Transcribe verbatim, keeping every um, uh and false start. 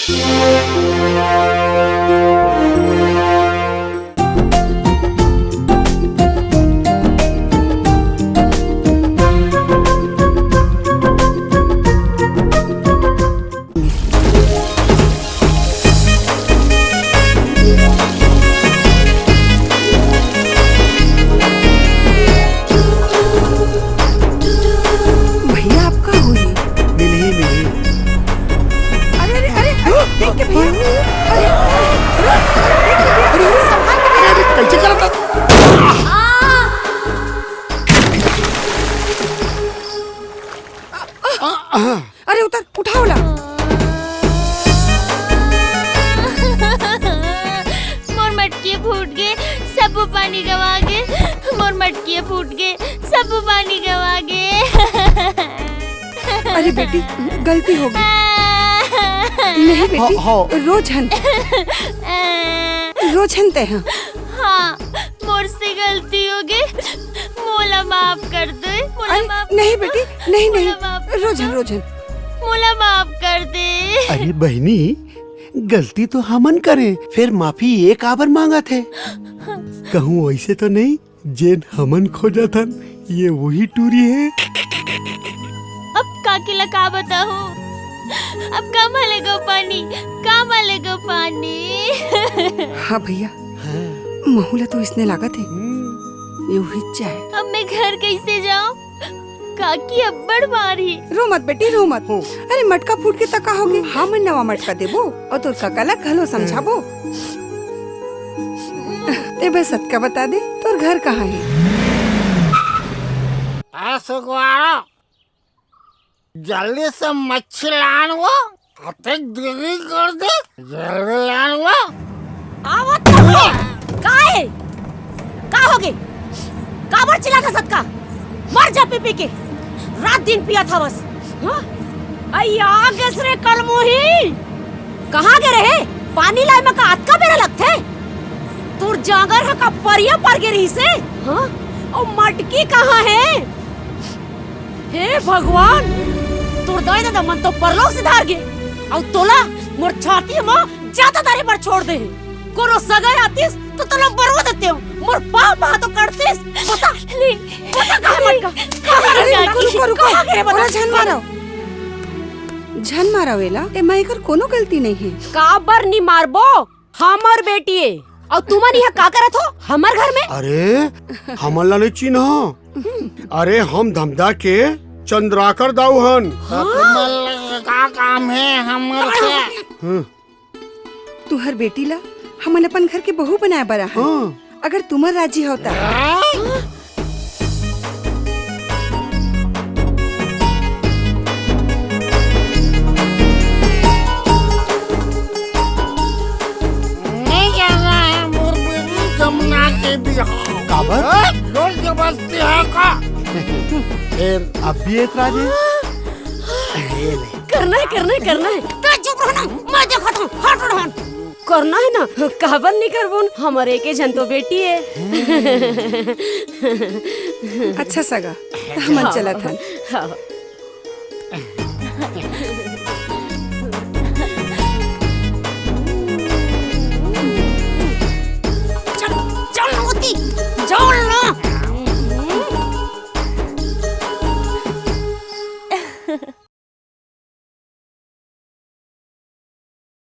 भैया, आपका हुई। मिली, मिली। अरे, अरे, अरे, अरे, देख के भैया। अरे, अरे, अरे, देख के भैया। अरे, अरे, संभाल के भैया। अरे, कैसे करता? अरे उतर, उठा ओला। मोर मटकी फूट गे, सबो पानी गवा गे। मोर मटकी फूट गे, सबो पानी गवा गे। अरे बेटी, गलती हो गई। नहीं बेटी, हाँ, हाँ। रो झन। रो झन तैं हा। हाँ, मोर से गलती हो गे, मोला माफ कर दे, मोला अरे, माफ नहीं कर दो, बेटी, नहीं, मोला नहीं, माफ कर रो झन, दो, रो झन। मोला माफ कर दे। अरे बहिनी, गलती तो हमन करे, फिर माफी ये काबर मांगत हे? कहूँ वैसे तो नहीं, जेन हमन खोजत हन, ये वही टूरी हे। अब काकी ला का बताहूँ? अब कामा ले गो पानी, कामा ले गो पानी। हाँ भैया, हाँ। महू ला तो इसने लागत हे। हम्म। ये उहिच जाए। अब मैं घर कैसे जाऊँ? काकी अब्बड़ मारही। रो मत बेटी, रो मत। हो। अरे मटका फूट गे त का होगे? हमन नवा मटका देबो अउ तोर काका ला घलो समझाबो। तैं बस अतका बता दे, तोर घर कहाँ हे? ए सुगवारा, जल्दी से मच्छी लान वो, अतेक देरी कर दे, जल्दी लान वो। आवत तो हूँ। का हे? का होगे? काबर चिल्लात हस अतका? मर जा पी पी के। रात दिन पियत हवस। हाँ? अई आ गेस रे कलमुही। कहाँ गे रहे? पानी लाए म का अतका बेरा लगथे? तोर जांगर ह का परिया पर गे रहिसे? हाँ? अउ मटकी कहाँ हे? हे भगवान, तोर दाई ददा मन तो परलोक सिधार गे, अउ तोला मोर छाती म जादा धरे बर छोड़ दे हे। कोनो सगा आतिस तो तोला मरवा देतेंव, मोर पाँव पहा तो कटतिस। बता, नहीं, बता कहाँ नहीं, मटका? कहाँ अरे, मटका? रुको, रुको, रुको। कहाँ गे रे बता? ओला झन मारव। झन मारव एला, एमा एकर कोनो गलती नइ हे। काबर नी मारबो? हमर बेटी ए, अउ तुमन इहाँ का करत हो हमर घर में? अरे, हमन ला नइ चिन्हा? अरे, हम धमधा के चंद्राकर दाऊ हन। त तुमन ला का काम हे हमर से? हम्म। तुहर बेटी ला हमन अपन घर के बहू बनाए बर आहन। हाँ। अगर तुमन राजी हो त। नइ जाना हे मोर बेटी जमुना के बिहाव। काबर? हैं? जोर जबरदस्ती हे का? फेर अब भी एतराज हे? ये ले। करना हे, करना हे, करना हे। तैं चुप रह ना, मैं देखत हूँ, हट रहा। करना हे ना, काबर नइ करबो, हमर एके झन तो बेटी ए। अच्छा सगा, त हमन चलत हन। हाँ।